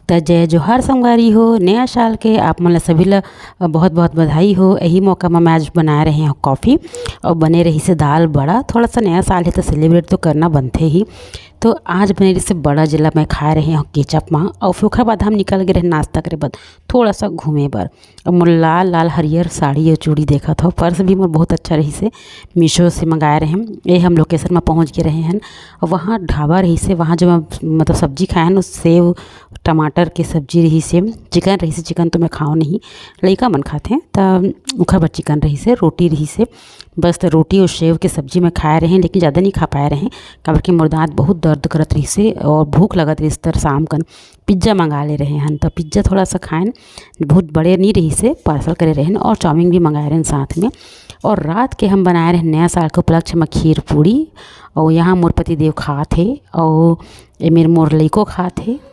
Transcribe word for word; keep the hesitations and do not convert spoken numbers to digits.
त जय जोहार संगवारी हो, नया साल के आप मन ल सभी ल बहुत-बहुत बधाई हो। यही मौका म मैं आज बनाए रहे हव coffee अउ बने रहिसे दाल बड़ा। थोड़ा सा नया साल हे त celebrate तो करना बनथे ही। तो आज बने रहिसे बड़ा, जेला मैं खाए रहे हव ketchup म, अउ फिर ओखर बाद हम निकल गे रहे नाश्ता करे बर, थोड़ा सा घूमे बर। अउ मोर लाल लाल हरियर साड़ी अउ चूड़ी देखत हव, purse भी मोर बहुत अच्छा रहिसे, Meesho से मंगाए रहे हन। ये हम location म पहुँच गे रहे हन, अउ वहाँ ढाबा रहिसे, वहाँ जो मैं मतलब सब्जी खाए हन, सेव टमाटर के सब्जी रहिसे, chicken रहिसे, chicken तो मैं खाओ नहीं, लइका मन खाथे, त ओखर बर chicken रहिसे, रोटी रहिसे, बस त रोटी अउ सेव के सब्जी मैं खाए रहे हन, लेकिन ज़्यादा नहीं खा पाए रहे हन, काबर कि मोर दाँत बहुत दर्द करत रहिसे अउ भूख लगत रहिस, त शाम कन pizza मंगा ले रहे हन। त pizza थोड़ा सा खाएन, बहुत बड़े नहीं रहिसे, parcel करे रहे हन, अउ चाउमीन भी मंगाए रहे हन साथ में। अउ रात के हम बनाए रहे हन नया साल के उपलक्ष्य म खीर पूड़ी, अउ यहाँ मोर पति देव खात हे, अउ ए मेर मोर लइको खात हे।